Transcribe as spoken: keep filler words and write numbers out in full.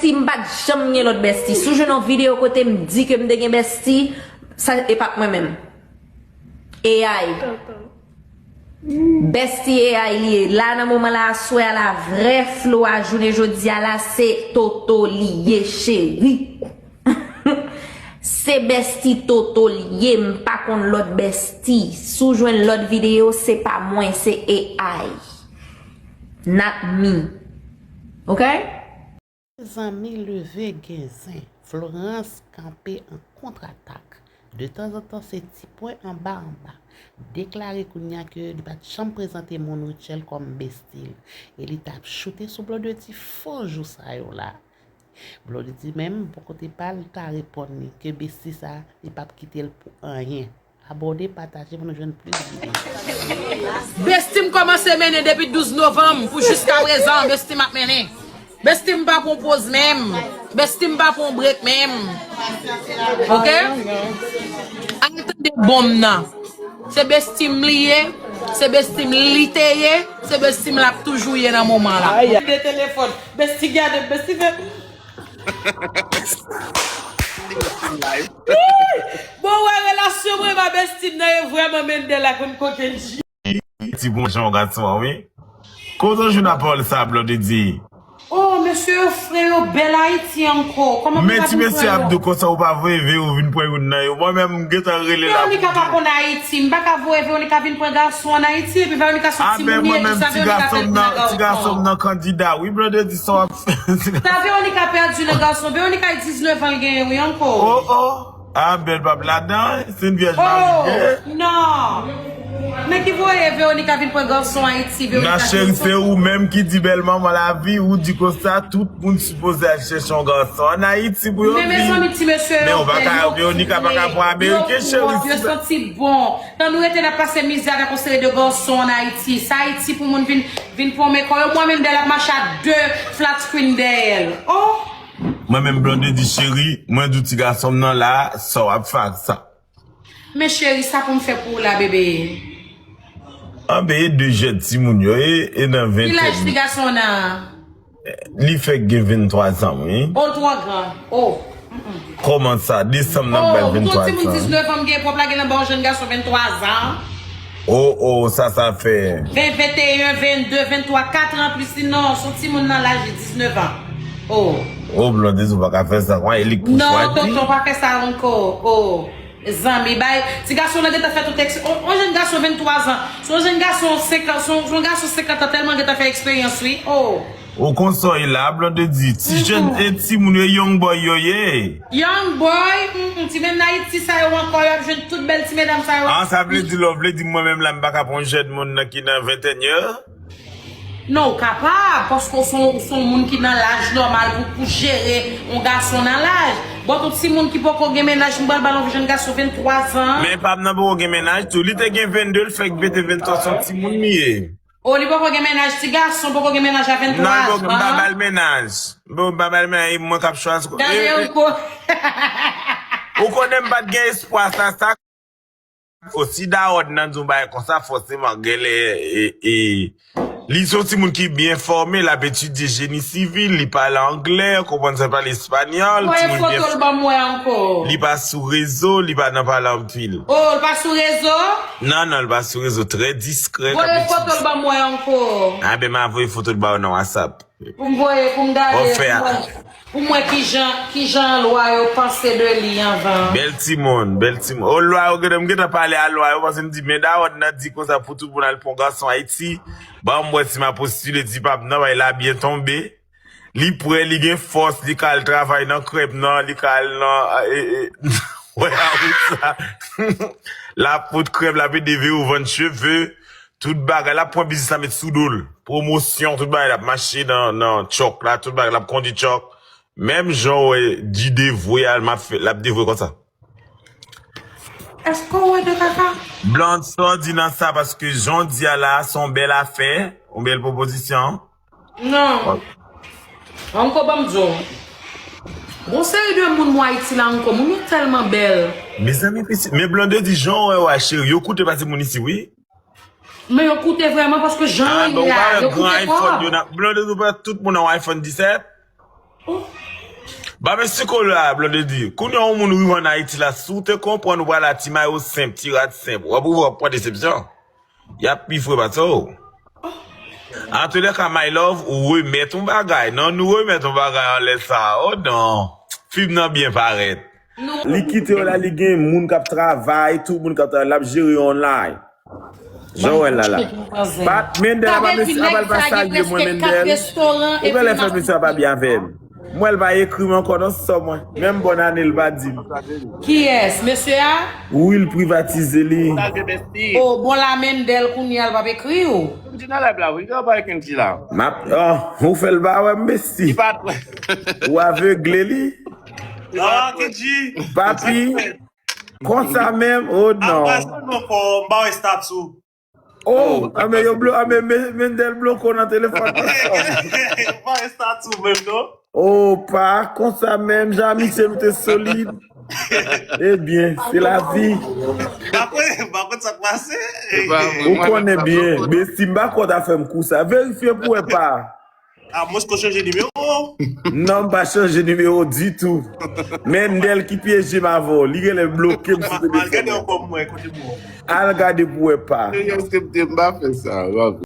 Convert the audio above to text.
Si m pa t janm gen lòt bèsti. Si w jwenn yon videyo kote m di ke m te gen bèsti, sa e pa t mwen menm. A I. Bèsti A I li ye. La nan moman la aswè a la vrè Flo a jounen jodi a la se Toto li ye cheri. Se bèsti Toto li ye, m pa konn lòt bèsti. Si w jwenn lòt videyo, se pa mwen, se A I. Not me. Ok? Mezanmi leve gen zen, Florence kanpe an kontratak. De tanzantan se ti pwen anba anba. Deklare kounye a ke li pa t janm prezante Monn Rutshelle kòm besti l. E li t ap choute sou Blondedy fò jou sa yo la. Blondedy menm, bò kote pa l, ta reponn li ke besti sa, li p ap kite l pou anyen. Abòne, pataje pou nou jwenn plis videyo. Besti m kòmanse mennen depi douz novanm pou jiskaprezan, besti m ap mennen. Besti m pa pran poz menm. Besti m pa pran brek menm. Ok? Al tande bonm nan. Se besti m li ye. Se besti m li te ye. Se besti m l ap toujou ye nan moman la. Mande telefòn. Besti gade m. Besti fè. Bon, wè relasyon mwen ma besti m nan e vrèman Mendel ak yon kokenn ji. Ti bon jan w gason an wi. Kote w jwenn a pawòl sa Blondedy? Oh, mesye yo fre, yo bèl Ayiti ankò. Kòman pou Men ti mesye ap di w konsa ou pa voye Vero vin pran youn nan yo. Mwen menm m gentan rele la pou Veronica pa konn Ayiti. M pa ka voye Veronica vin pran gason ann Ayiti. Epi Veronica se yon timoun li ye. Kisa Veronica pèdi nan gason? Ti gason m nan kandida wi Blondedy sa w ap fè. Sa Veronica pèdi nan gason? Veronica e diznèf an l genyen wi ankò. Oh oh. Ah, bèl pap ladan, se yon vyèj mari gen. Non. Men ki voye Veronica vin pran gason Ayiti, Veronica. Nan cheri, se ou menm ki di bèl manman lavi, ou di konsa tout moun sipoze al chèche yon gason ann Ayiti pou yo viv. Men mezanmi ti mesye yo bèl, yo Veronica pa ka pran ameriken cheri. Yo santi bon. Tan nou rete n ap pase mizè avèk yon seri de gason ann Ayiti. Sa Ayiti pou moun vin vin pwonmen kò yo. Mwen menm dèyè l ap mache ak de flat screen dèyè l. Oh. Mwen menm Blondedy cheri, mwen di w ti gason m nan la, sa w ap fè ak sa? Men cheri, sa pou m fè pou w la bebe? Anben e de jèt timoun yo ye, e nan ventèn. Ki laj ti gason nan? Li fèk gen venntwa zan wi. Oh l twò gran. Oh. Kòman sa? Desanm nan k bay venntwa zan. Oh, ou t on timoun diznèf an m gen pwòp la gen nan ba yon jèn gason venntwa zan. Oh oh, sa sa fè? Ven, venteyen, vennde, venntwa, kat an plis li non, s on timoun nan laj li diznèf an. Oh. Oh Blondedy ou pa ka fè sa, kòman e li k pou chwazi? Non tonton pa fè sa ankò. Oh. Zanmi, bay, ti gason nan gentan fè tout eks, on, on jèn gason venntwa zan, s on jèn gason senkant, s on, s on gason senkant an tèlman gentan fè eksperyans wi, oh. Ou konn sa w ye la, Blondedy, ti jèn e timoun yo, young boy yo ye. Young boy, mm, ti menn Ayiti sa yo ankò, y ap jwenn tout bèl ti medam sa yo. Ah, sa vle di lè w vle di mwen menm la, m pa ka pran yon jèn moun nan ki nan ventèn yo? Non, ou kapab, paske w se yon, w se yon moun ki nan laj nòmal pou, pou jere yon gason nan laj. But yon timoun ki poko gen mennaj, m pral ba l yon jèn gason venntwa zan. Men pa m nan poko gen mennaj tou. Li te gen vennde, l fèk pete venntwa, s on timoun li ye. Oh, li poko gen mennaj, ti gason poko gen mennaj a venntwa zan. Non, m pa ba l mennaj. Bon, m pa ba l mennaj, e mwen k ap chwazi. Gade yon kou. Ou konnen m pa t gen espwa sa, sa. Fò si dawòd nan di yon bagay konsa, fòseman, genlè e, e, li se yon timoun ki byen fòme, l ap etidye jeni sivil, li pale anglè, konprann sa, l pale espanyòl, timoun byen fòme. Voye foto l ban m wè ankò. Li pa sou rezo, li pa nan pale anpil. Oh, l pa sou rezo? Non, non, l pa sou rezo, trè diskrè, l ap etidye. Voye foto l ban m wè ankò. Anben, m a voye foto l ba w nan WhatsApp. Pou m voye, pou m gade, pou m wè, pou m wè kijan, kijan lwa yo panse de li anvan. Bèl timoun, bèl timoun. O lwa yo gentan, m gentan pale a lwa yo, paske m di, men dawòd nan di konsa pou tout moun al pran gason Ayiti. Ban m wè si m a postile, di pa m nan, bagay la byen tonbe. Li prè, li gen fòs, li ka al travay nan krèb nan, li ka al nan, e, e, wè a wout sa. L ap fout krèb, l ap ede Vero vann cheve. Tout bagay, l ap pran biznis la met sou do l. Pwomosyon, tout bagay, l ap mache nan, nan tchòk la, tout bagay, l ap kondi tchòk. Menm jan w wè Di devwe a, l ap fè, l ap devwe konsa. Èske w wè de kaka? Blonde, sa w di nan sa, paske jan w di a la, se yon bèl afè, yon bèl pwopozisyon. Non. Ankò ban m di w. Gon seri de moun mwen Ayiti la ankò, moun yo tèlman bèl. Mezanmi pitit, men Blondedy jan w wè yo a cheri, yo koute pase moun isi wi. Men yo koute vrèman paske jan yo ye a, yo koute twòp. Blondedy ou pa wè tout moun nan yon iPhone disèt? Oh. Ba men sikola, Blondedy. Kounye a yon moun rive ann Ayiti la, si w te konprann ou pral la, ti mayo senp, ti rad senp. W ap rive w ap pran desepsyon. Y ap pi fre pase w. Antoulèka, my love, ou remèt yon bagay. Non, nou remèt yon bagay anlè sa. Oh non. Fim nan byen parèt. Li kite yo la, li gen moun k ap travay, tout moun k ap travay, l ap jere yo online. Jan w wè l la la. Pat, Mendel aba mesye aba l pa salye mwen, Mendel. Ou genlè fè mesye aba byen avè m. M wè l pa ekri m ankò nan sò mwen. Menm bòn ane l pa di m. Kiyès? Mesye a? Wi, l privatize li. O, bon la Mendel kounye a l p ap ekri w. M di nan live la, wi, gen anpil Kendji la. M ap, oh, ou fè l pa wè m, mesi. Ou avegle li. Ah, Kendji. Papi. Konsa menm, oh non. Anpase non fò, m ba wè statut. Oh, anben yo blo, anben Mendel bloke w nan telefòn. M ba wè statut menm non. Oh, pa konsa menm, jan misye nou te solid. Ebyen, se lavi. M pa konn, m pa konn sa k pase. Ou konnen byen, besti, m pa kwè w ta fè m kou sa. Verifye pou wè pa. A mwens ke w chanje nimewo. Non, m pa chanje nimewo ditou. Mendel ki pyeje m avè w. Li genlè bloke m sou telefòn. M al gade ankò mwen kote m wè w. Al gade pou wè pa. Èske m te, m pa fè sa, Rob?